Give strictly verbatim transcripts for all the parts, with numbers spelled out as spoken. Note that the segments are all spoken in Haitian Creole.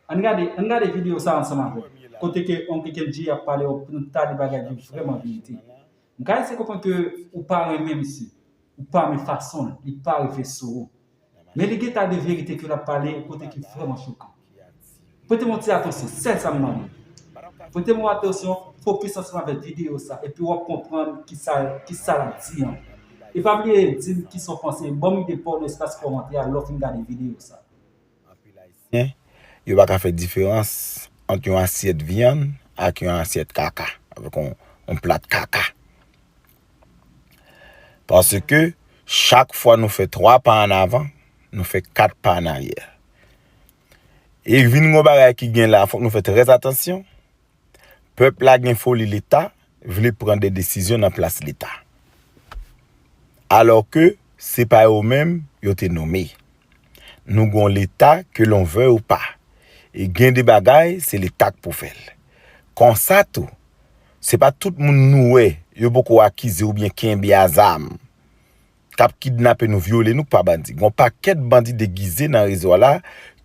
Ann gade, ann gade videyo sa ansanm avè m. Kote ke Oncle Kendji ap pale yon tali bagay ki vrèman verite. M ka eseye konprann ke ou pa renmen misye, ou pa renmen fason l, li pa rive sou ou. Men li gen ta de verite ke l ap pale kote ki vrèman chokan. Prete m yon ti atansyon, sèl sa m mande. Prete m yon atansyon, fokis ansanm avèk videyo sa, epi w ap konprann kisa, kisa l ap di an. E pa bliye di m kisa w panse, ban m ide pa w nan espas kòmantè a lè w fin gade videyo sa. Ayisyen, yo pa ka fè diferans ant yon asyèt vyann ak yon asyèt kaka, avèk yon, yon plat kaka. Paske chak fwa nou fè twa pa an avan, nou fè kat pa an aryè. E vin yon bagay ki gen la, fòk nou fè trè atansyon. Pèp la gen foli Leta, vle pran de desizyon nan plas Leta. Alò ke se pa yo menm yo te nome. Nou gon Leta ke l'on veuille ou pas. E gen de bagay, se Leta k pou fè l. Konsa tou, se pa tout moun nou wè, yo poko akize oubyen kenbe a zam, k ap kidnape nou, vyole nou k pa bandi. Gon pakèt bandi degize nan rezo a la,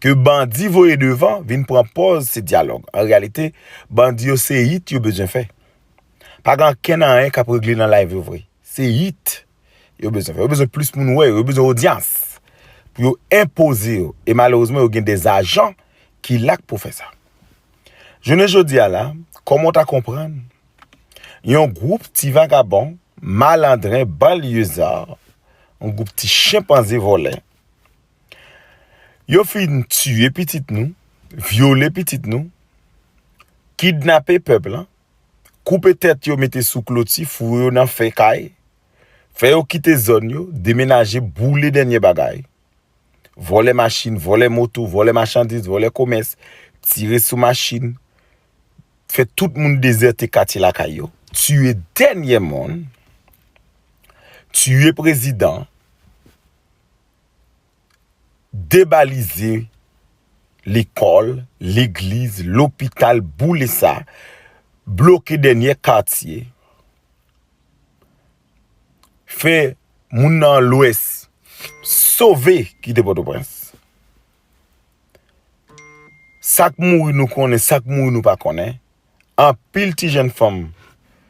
ke bandi voye devan, vin pran pòz se dyalòg. An reyalite, bandi yo se it yo bezwen fè. Pa gen ankenn anyen k ap regle nan live yo vre. Se it yo bezwen fè. Yo bezwen plis moun wè yo, yo bezwen odyans pou yo enpoze yo. E malerezman, yo gen de ajan ki la k pou fè sa. Jounen jodi a la, kòman w ta konprann yon gwoup ti vagabon, malandren, banliyeza, yon gwoup ti chenpanze vòlè, yo fin tiye pitit nou, vyole pitit nou, kidnape pèp lan, koupe tèt yo mete sou kloti, foure yo nan fè kay, fè yo kite zòn yo, demenaje, boule dènye bagay, vòlè machin, vòlè moto, vòlè machandiz, vòlè komès, tire sou machin, fè tout moun dezète katye lakay yo, tiye dènye moun, tiye prezidan, debalize lekòl, legliz, lopital, boule sa, bloke dènye katye, fè moun nan Lwès sove kite Pòtoprens. Sa k mouri nou konnen, sa k mouri nou pa konnen. Anpil ti jèn fanm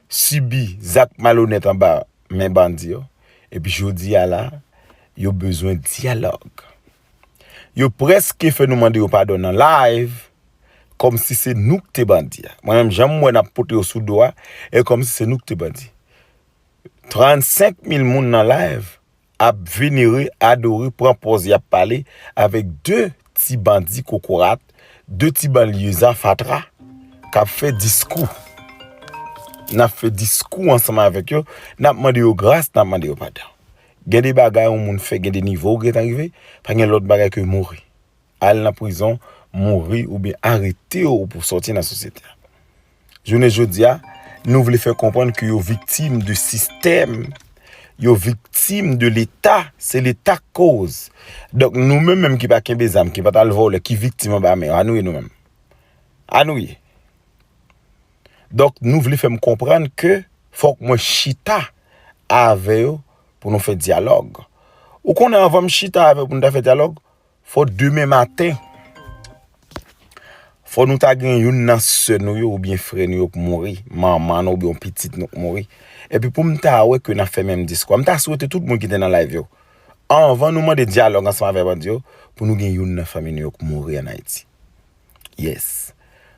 sibi zak malonèt anba men bandi yo. Epi jodi a la, yo bezwen dyalòg. Yo prèske fè nou mande yo padon nan live, kòmsi se nou k te bandi a. Mwen menm, jan m wè n ap pote yo sou do a, e kòmsi se nou k te bandi. Trannsenk mil moun nan live ap venere, adore, pran pòz y ap pale avèk de ti bandi kokorat, de ti banliyeza fatra k ap fè diskou. N ap fè diskou ansanm avèk yo, n ap mande yo gras, n ap mande yo padon. Gen de bagay yon moun fè, gen de nivo ou gentan rive, pa gen lòt bagay ke mouri. Al nan prizon, mouri oubyen arete w pou sòti nan sosyete a. Jounen jodi a, nou vle fè konprann ke yo viktim de sistèm, yo viktim de Leta, se Leta k koz. Donk nou menm menm ki pa kenbe zam, ki pa t al vòlè, ki viktim anba men yo, a nou ye nou menm. A nou ye. Donk nou vle fè m konprann ke fòk mwen chita avè yo pou nou fè dyalòg. Ou konnen anvan m chita avè yo pou nou ta fè dyalòg, fò demen maten, fò nou ta gen youn nan sè nou yo oubyen frè nou yo k mouri, manman nou oubyen yon pitit nou k mouri. Epi pou m ta wè ke n ap fè menm diskou a, m ta swete tout moun ki te nan live yo, anvan nou mande dyalòg ansanm avè bandi yo, pou nou gen youn nan fanmi nou yo k mouri ann Ayiti. Yes.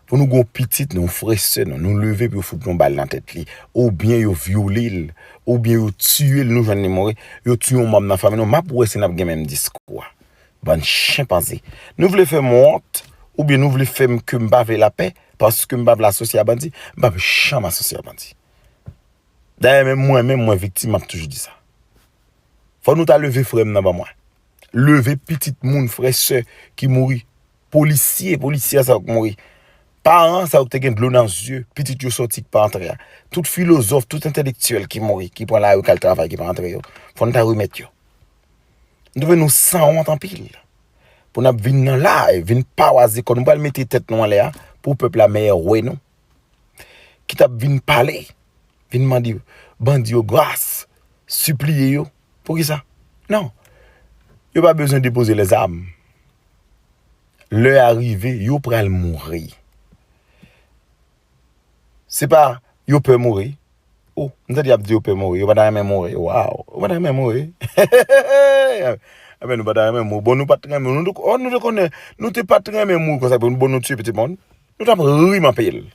Pou nou gen yon pitit nou, yon frè sè nou, nou leve pou yo fout yon bal nan tèt li, oubyen yo vyole l, oubyen yo tiye l, nou jwenn li mouri, yo tiye yon manm nan fanmi nou, m ap wè si n ap gen menm diskou a. Bann chenpanze. Nou vle fè m wont, oubyen nou vle fè m ke m pa vle lapè, paske m pa vle asosye a bandi, m p ap janm asosye a bandi. Dayè, menm mwen menm, mwen viktim, m ap toujou di sa. Fò nou ta leve frè m nan ban mwen. Leve pitit moun, frè, sè ki mouri. Polisye, polisyè sa yo k mouri. Paran sa yo k te gen dlo nan zye, pitit yo sòti k pa antre a. Tout filozòf, tout entèlektyèl ki mouri, ki pran lari k al travay, ki pa antre yo. Fò n ta remèt yo. Nou twouve nou sanwont anpil. Pou n ap vin nan live, vin pawaze kò nou, pral mete tèt nou anlè a, pou pèp la mèyè wè nou. Ki t ap vin pale, vin mande bandi yo gras, sipliye yo. Poukisa? Non. Yo pa bezwen depoze lèzam. Lè a rive, yo pral mouri. Se pa yo pè mouri. Oh, m tande y ap di yo pè mouri, yo pa ta renmen mouri. Waw, yo pa ta renmen mouri. Ebyen, nou pa ta renmen mouri. Bon, nou pa t renmen, nou, oh, nou te konnen, nou te pa t renmen mouri konsa, bon, nou tiye pitit moun. Nou t ap ri m anpil.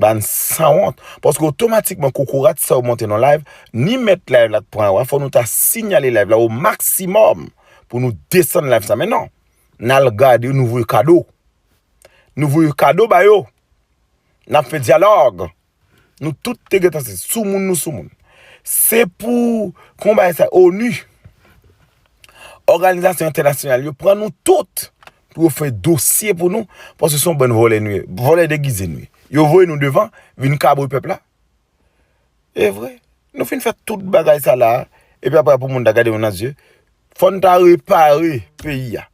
Bann sanwont. Paske otomatikman kokorat sa yo monte nan live, ni mèt live la k pran yo a, fò nou ta sinyale live la o maksimòm pou nou desann live sa. Men non, n al gade, nou voye kado. Nou voye kado ba yo. N ap fè dyalòg. Nou tout te gentan se soumoun, nou soumoun. Se pou, kòman bagay sa, onu, òganizasyon entènasyonal yo pran nou tout pou yo fè dosye pou nou, paske se yon bann vòlè nou ye, vòlè degize nou ye. Yo voye nou devan, vin kabri pèp la. E vre, nou fin fè tout bagay sa la, epi apre pou moun ta gade nou nan zye. Fò n ta repare peyi a.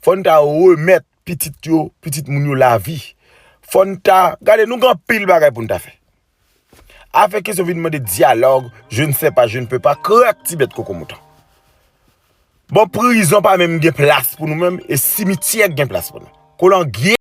Fò n ta remèt pitit yo, pitit moun yo lavi. Fò n ta, gade, nou gen anpil bagay pou n ta fè. Afè kesyon vin mande dyalòg, je ne sais pas, je ne peux pas, krèk ti bèt koko mouton. Bon, prizon pa menm gen plas pou nou menm, e simityè gen plas pou nou. Kolangye